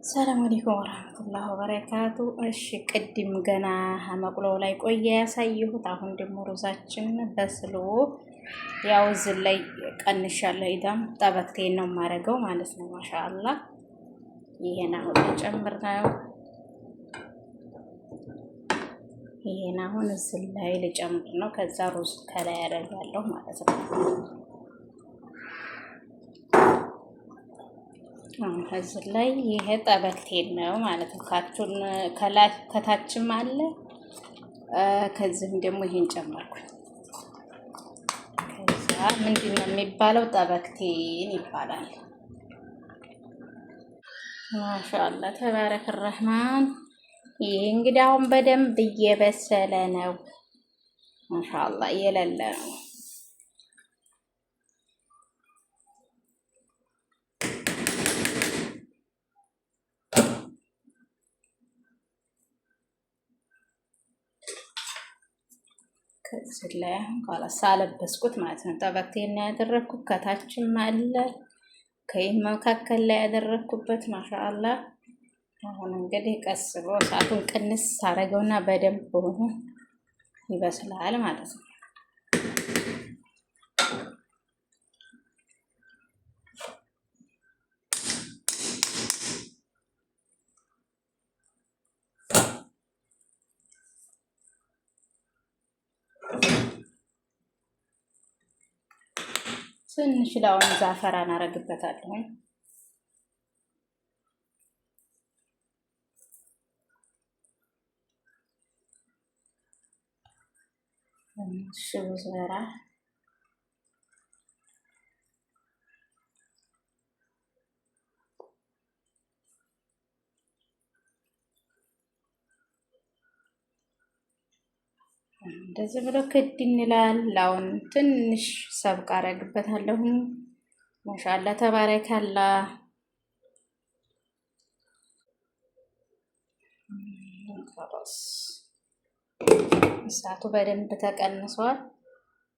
ሰላም አለይኩም ወራህመቱላሂ ወበረካቱ። እሺ ቅድም ገና መቁለው ላይ ቆየ ያሳየሁት። አሁን ደግሞ ሩዛችን በስሎ ያው እዚህ ላይ ቀንሻለሁ። ኢዳም ጠበክቴን ነው የማደርገው ማለት ነው። ማሻአላ ይሄን አሁን ልጨምር ነው። ይሄን አሁን እዚህ ላይ ልጨምር ነው። ከዛ ሩዝ ከላይ ያደርጋለሁ ማለት ነው። እዚህ ላይ ይሄ ጠበክቴን ነው ማለት ነው። ካቹን ከታችም አለ፣ ከዚህም ደግሞ ይሄን ጨመርኩኝ። ከዛ ምንድን ነው የሚባለው? ጠበክቴን ይባላል። ማሻአላ ተባረከ ረህማን። ይሄ እንግዲህ አሁን በደንብ እየበሰለ ነው። ማሻአላ እየለለ ነው። ከዚህ ላይ አሁን ካላስ አለበስኩት ማለት ነው። ጠበቅቴን ያደረግኩት ከታችም አለ ከይህ መካከል ላይ ያደረግኩበት ማሻአላ። አሁን እንግዲህ ቀስ ብሎ እሳቱን ቅንስ አደረገውና በደንብ ሆኖ ይበስላል ማለት ነው። ትንሽ ላውን ዛፈራ እናደርግበታለሁ። ትንሽ ዘራ እንደዚህ ብሎ ክድ እንላል። አሁን ትንሽ ሰብቅ አደርግበታለሁ። ማሻአላ ተባረካላ። እሳቱ በደንብ ተቀንሷል።